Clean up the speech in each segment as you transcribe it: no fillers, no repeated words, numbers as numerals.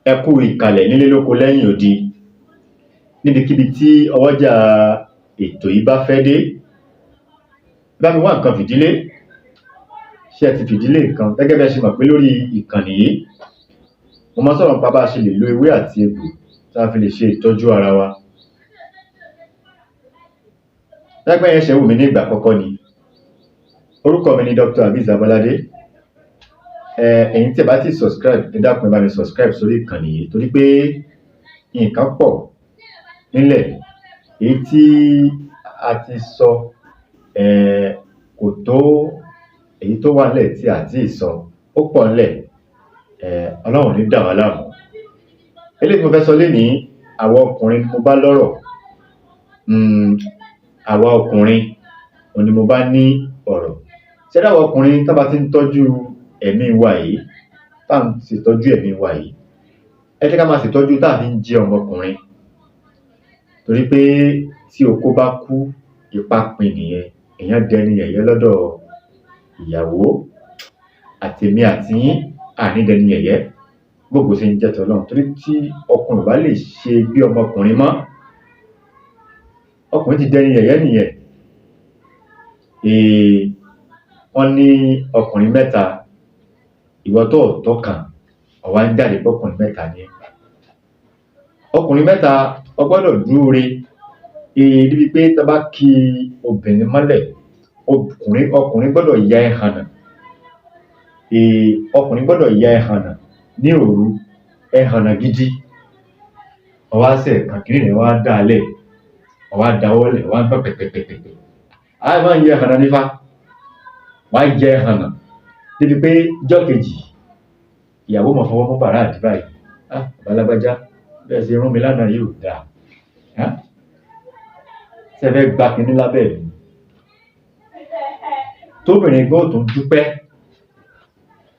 Ẹ kú ìkàlẹ̀ nílé lóko lẹ́yìn odi, níbikíbi tí ọwọ́jà ètò yìí bá fẹ́ dé. Bá mi wá nǹkan fìdílé. Ṣé ẹ ti fìdílé nǹkan? Gẹ́gẹ́ bí ẹ ṣe mọ̀ pé lórí ìkànnì yìí, mo máa ń sọ̀rọ̀ nípa bá a ṣe lè lo ewé àti egbò tá a fi lè ṣe ìtọ́jú ara wa. Láìpẹ́ yẹn ṣe wù mí ní ìgbà àkọ́kọ́ ni. Orúkọ mi ni Dr. Azeez Abolade. Ẹ̀yin tí ẹ bá ti subscribe, ẹ dákun, ẹ bá mi subscribe sórí ìkànnì yìí torí pé nǹkan pọ̀ nílẹ̀. Èyí tí a ti sọ kò tó èyí tó wà nílẹ̀ tí a ti sọ, ó pọ̀ nílẹ̀. Ọlọ́run ò ní dà wá láàmú. Eléyìí tí mo fẹ́ sọ lénìí, àwa ọkùnrin ni mo bá lọ́rọ̀. Àwa ọkùnrin òun ni mo bá ní ọ̀rọ̀. Ṣé rí àwa ọkùnrin, tá bá ti ń tọ́jú ẹ̀mí wa yìí, tá ń ṣètọ́jú ẹ̀mí wa yìí, ẹ jẹ́ ká máa ṣètọ́jú tá fi ń jẹ́ ọmọkùnrin. Torí pé tí okó bá kú, ipá pin nìyẹn, èèyàn dẹni yẹ̀yẹ́ lọ́dọ̀ ìyàwó. Àtèmi àti yín, a ní dẹni yẹ̀yẹ́, bógo ṣe ń jẹ́ t'Ọlọ́run. Torí tí ọkùnrin ò bá lè ṣe bí ọmọkùnrin mọ́, ọkùnrin ti dẹni yẹ̀yẹ́ nìyẹn. Wọ́n ní ọkùnrin mẹ́ta, ìwọ tó ò tọ́kan, o wá ń jáde pọ́kùnrin mẹ́ta ni ẹ́. Ọkùnrin mẹ́ta, o gbọ́dọ̀ dúró re débi pé tá bá ki obìnrin mọ́lẹ̀, ọkùnrin gbọ́dọ̀ ya ẹhànnà. Ọkùnrin gbọ́dọ̀ ya ẹhànnà ní òru, ẹhànnà gidi. O wá ṣẹ̀ kan kiní rẹ̀ wá dáalẹ̀, o wá dáwọ́lẹ̀, o wá ń gbọ̀n pẹ̀pẹ̀pẹ̀pẹ̀. Á máa ń ya ẹhànnà nífá, wàá ya ẹhànnà débi pé ijọ́ kejì, ìyàwó máa fọwọ́ mú bàrá àdí báyìí. "Ah, bàbá lágbájá, bẹ́ẹ̀ ṣe rún mi lánàá yìí ò dáa. Ṣé ẹ fẹ́ gba kiní lábẹ́ mi?" Tóbìnrin gan ó tún dúpẹ́.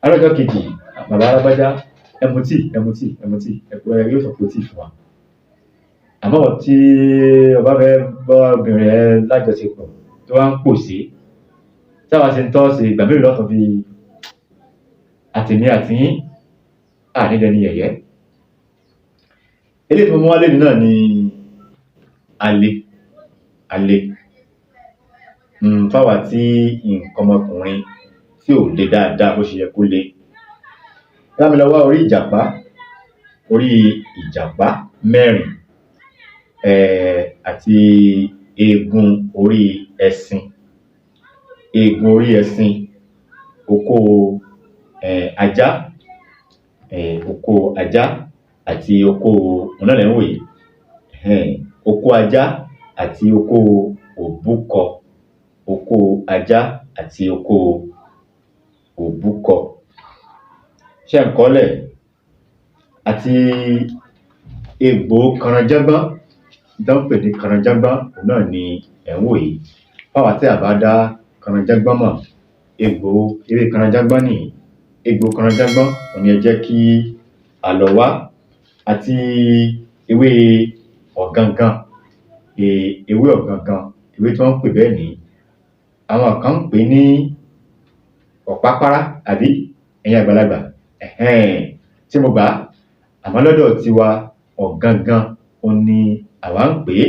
Alọ́jọ́ kejì, "Bàbá lágbájá, ẹ mu tíì, ẹ mu tíì, ẹ mu tíì," ẹ yóò sọ po tíì fún wa. Àmọ́ ìwọ tí o bá fẹ́ bá obìnrin rẹ lájọṣepọ̀ tó wá ń pòṣé, táwa ṣe ń tọ́ ṣe, ìgbà mélòó lọ́tọ̀ fi àtèmi àti yín, a ní dẹni yẹ̀yẹ́. Eléyìí tí mo mú wá lénìí náà ni alẹ́, alẹ́. Fáwa tí nǹkan ọmọkùnrin tí ò le dáadáa bó ṣe yẹ kó le. Bá mi lọ wá orí ìjàpá, orí ìjàpá mẹ́rin, àti eegun orí ẹṣin, eegun orí ẹṣin, okó ajá, okó ajá àti okó, òun náà lẹ̀ ń wò yìí, okó ajá àti okó òbúkọ, okó ajá àti okó òbúkọ. Ṣé ẹ̀ ń kọ́lẹ̀? Àti egbò kànrànjágbọ́n, tán ń pè ní kànrànjágbọ́n, òun náà ni ẹ̀ ń wò yìí. Fáwa tí à bá dá kànrànjágbọ́n mọ̀, egbò ewé kànrànjágbọ́n nìyí. Egbò kànrànjágbọ́n òun ni ẹ jẹ́ kí a lọ wá, àti ewé ọ̀gangan, ewé ọ̀gangan, ewé tí wọ́n ń pè bẹ́ẹ̀ nìyí. Àwọn kan ń pè ní ọ̀pápárá, àbí ẹ̀yin àgbàlagbà? Tí mo gbà á, àmọ́ lọ́dọ̀ tiwa, ọ̀gangan òun ni àwa ń pè é.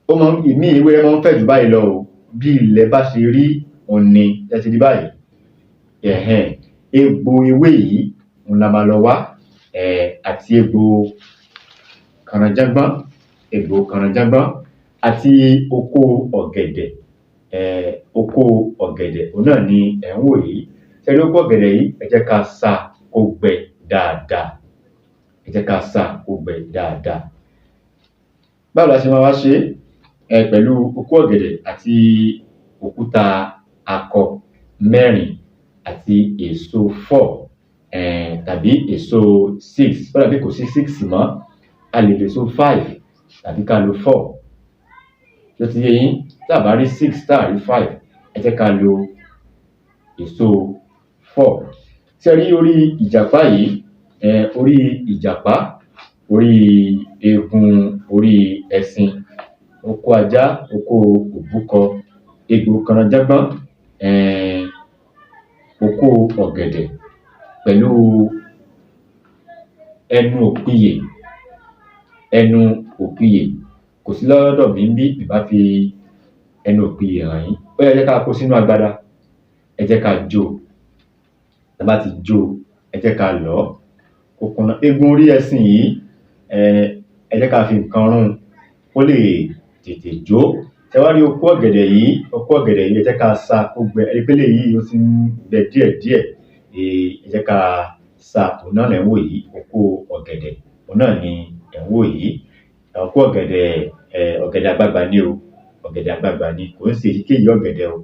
Ó máa ń, ìmíì ewé rẹ̀ máa ń fẹ̀ jù báyìí lọ o. Bí ilẹ̀ bá ṣe rí òun ni ẹ ti rí báyìí. Egbò ewé yìí òun la máa lọ wá, àti egbò kànrànjágbọ́n, egbò kànrànjágbọ́n àti okó ọ̀gẹ̀dẹ̀, okó ọ̀gẹ̀dẹ̀ òun náà ni ẹ̀ ń wò yìí. Ṣé ẹ rí okó ọ̀gẹ̀dẹ̀ yìí, ẹ jẹ́ ká sá kó gbẹ dáadáa. Ẹ jẹ́ ká sá kó gbẹ dáadáa. Báwo la ṣe máa wá ṣe é? Pẹ̀lú okó ọ̀gẹ̀dẹ̀ àti òkúta akọ mẹ́rin àti èso 4 tàbí èso 6. Ó dàbí kò sí 6 mọ́, a lè lo èso 5 tàbí ká lo 4. Ṣó ti yé yín? Tá à bá rí 6, tá à rí 5, ẹ jẹ́ ká lo èso 4. Ṣé ẹ rí orí ìjàpá yìí, orí ìjàpá, orí eegun orí ẹṣin, okó ajá, okó òbúkọ, egbò kànrànjágbọ́n, okó ọ̀gẹ̀dẹ̀ pẹ̀lú Ẹnu òpiyè, ẹnu òpiyè kò sí lọ́dọ̀ mi ńbí, ǹ bá fi ẹnu òpiyè hàn yín. Ó yá, ẹ jẹ́ ká kó sínú agbada, ẹ jẹ́ ká jó o. Tá bá ti jó o, ẹ jẹ́ ká lọ̀ ọ́ kó kúnná. Eegun orí ẹṣin yìí, ẹ jẹ́ ká fi nǹkan rún un kó lè tètè jó. Ṣẹ wá rí okó ọ̀gẹ̀dẹ̀ yìí, okó ọ̀gẹ̀dẹ̀ yìí, ẹ jẹ́ ká sá a kó gbẹ. Ẹ rí pé eléyìí ó ti ń gbẹ díẹ̀díẹ̀. Ẹ jẹ́ ká sá a, òun náà lẹ̀ ń wò yìí, okó ọ̀gẹ̀dẹ̀, òun náà ni ẹ̀ ń wò yìí. Okó ọ̀gẹ̀dẹ̀, ọ̀gẹ̀dẹ̀ àgbagbà ni o, ọ̀gẹ̀dẹ̀ àgbagbà ni, kò ń ṣe èyíkéyìí ọ̀gẹ̀dẹ̀ o,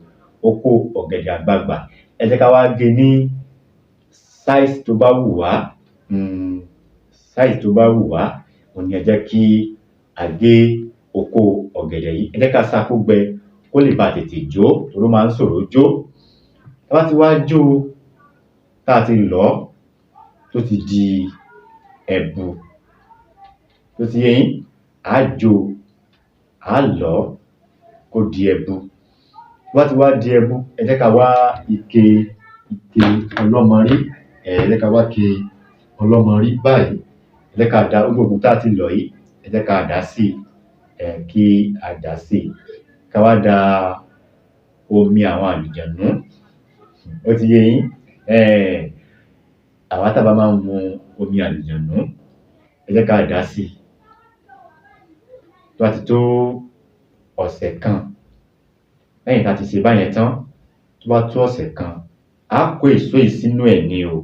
okó ọ̀gẹ̀dẹ̀ àgbagbà. Ẹ jẹ́ ká wá gé e ní size tó bá wù wá, size tó bá wù wá, òun ni ẹ jẹ́ kí á gé okó ọ̀gẹ̀dẹ̀ yìí. Ẹ jẹ́ ká sá a kó gbẹ kó lè baà tètè jó, torí ó máa ń ṣòro jó. Tá bá ti wá jó o, tá a ti lọ̀ ọ́, tó ti di ẹ̀bù, tó ti yé yín, à á jó o, à á lọ̀ ọ́ kó di ẹbu. Tó bá ti wá di ẹbu, ẹ jẹ́ ká wá ike, ike ọlọ́mọrí, ẹ jẹ́ ká wá ike ọlọ́mọrí báyìí. Ẹ jẹ́ ká da gbogbo ògùn tá a ti lọ̀ yìí, ẹ jẹ́ ká dà á sí i, kí a dà á sí i. Ká wá da omi àwọn àlùjànú, ó ti yé yín, àwa tá bá máa ń mu omi àlùjànú, ẹ jẹ́ ká dà á sí i. Tó bá ti tó ọ̀sẹ̀ kan, lẹ́yìn tá a ti ṣe báyẹn tán, tó bá tó ọ̀sẹ̀ kan, á kó èso yìí sínú ẹ̀ ni o.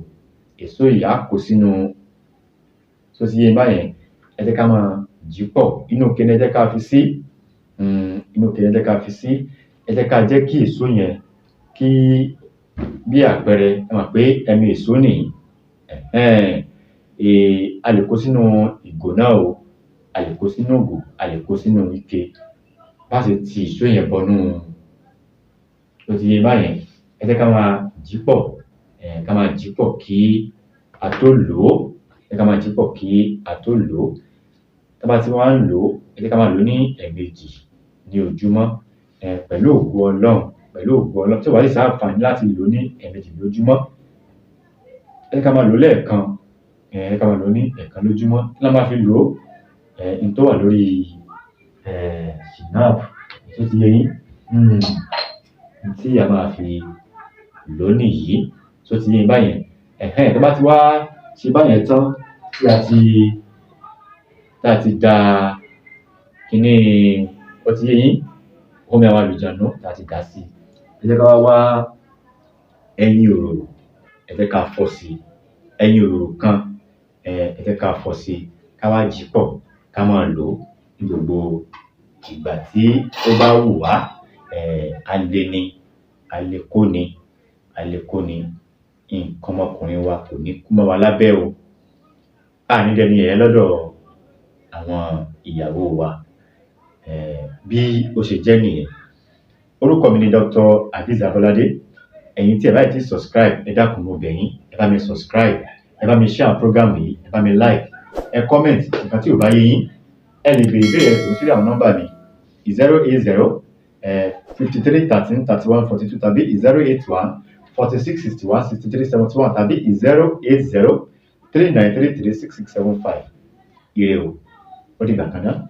Èso yìí á kó sínú, ṣó ti yé yín báyẹn? Ẹ jẹ́ ká máa jì í pọ̀. Inú ike ni ẹ jẹ́ ká fi sí, inú ike ni ẹ jẹ́ ká fi sí. Ẹ jẹ́ ká jẹ́ kí èso yẹn kí bí àpẹẹrẹ, ẹ mọ̀ pé ẹnu èso nìyí, a lè kó sínú ìgò náà o, a lè kó sínú ìgò, a lè kó sínú ike. Bá ṣe ti èso yẹn bọnú, ó ti yé báyẹn. Ẹ jẹ́ ká máa jì í pọ̀, ká máa jì í pọ̀ kí a tó lò ó. Ẹ jẹ́ ká máa jì í pọ̀ kí a tó lò ó. Tá bá ti wá ń lò ó, ẹ jẹ́ ká máa lò ó ní ẹ̀ẹ̀mejì ní ojúmọ́, pẹ̀lú ògo Ọlọ́run, pẹ̀lú ògo Ọlọ́run. Tí ò bá sì sáǹfààní láti lò ó ní ẹ̀ẹ̀mejì lójúmọ́, ẹ jẹ́ ká máa lò ó lẹ́ẹ̀kan, ẹ jẹ́ ká máa lò ó ní ẹ̀ẹ̀kan lójúmọ́. Kí la máa fi lò ó? N tó wà lórí Shinap, tó ti yé yín, n tí a máa fi lò ó nìyí, tó ti yé yín báyẹn. Tó bá ti wá ṣe báyẹn tán, tí a ti da kiní, ó ti yé yín, omi àwọn àlùjànú tá a ti dà á sí i. Ẹ jẹ́ ká wá wá ẹyin òròrò, ẹ jẹ́ ká fọ́ sí i. Ẹyin òròrò kan, ẹ jẹ́ ká fọ́ sí i, ká wá jì í pọ̀, ká máa lò ó ní gbogbo ìgbà tí ó bá wù wá. Aleni, alekóni, alekóni, nǹkan ọmọkùnrin wa kò ní kú mọ́ wa lábẹ́ o. A ní dẹni yẹ̀yẹ́ lọ́dọ̀ àwọn ìyàwó wa. Bí ó ṣe jẹ́ nìyẹn. Orúkọ mi ni Dr. Azeez Abolade. Ẹ̀yin tí ẹ bá ti subscribe, ẹ dákun, mo bẹ̀ yín, ẹ bá mi subscribe, ẹ bá mi share program yìí, ẹ bá mi like, ẹ comment nǹkan tí ò bá yé yín. Ẹ lè béèrè ìbéèrè, ẹ pè mí sórí àwọn nọ́mbà mi: 080 53 13 31 42 tàbí 081 46 61 63 71 tàbí 080 3933 6675. Ire o, ó dìgbà kan náà.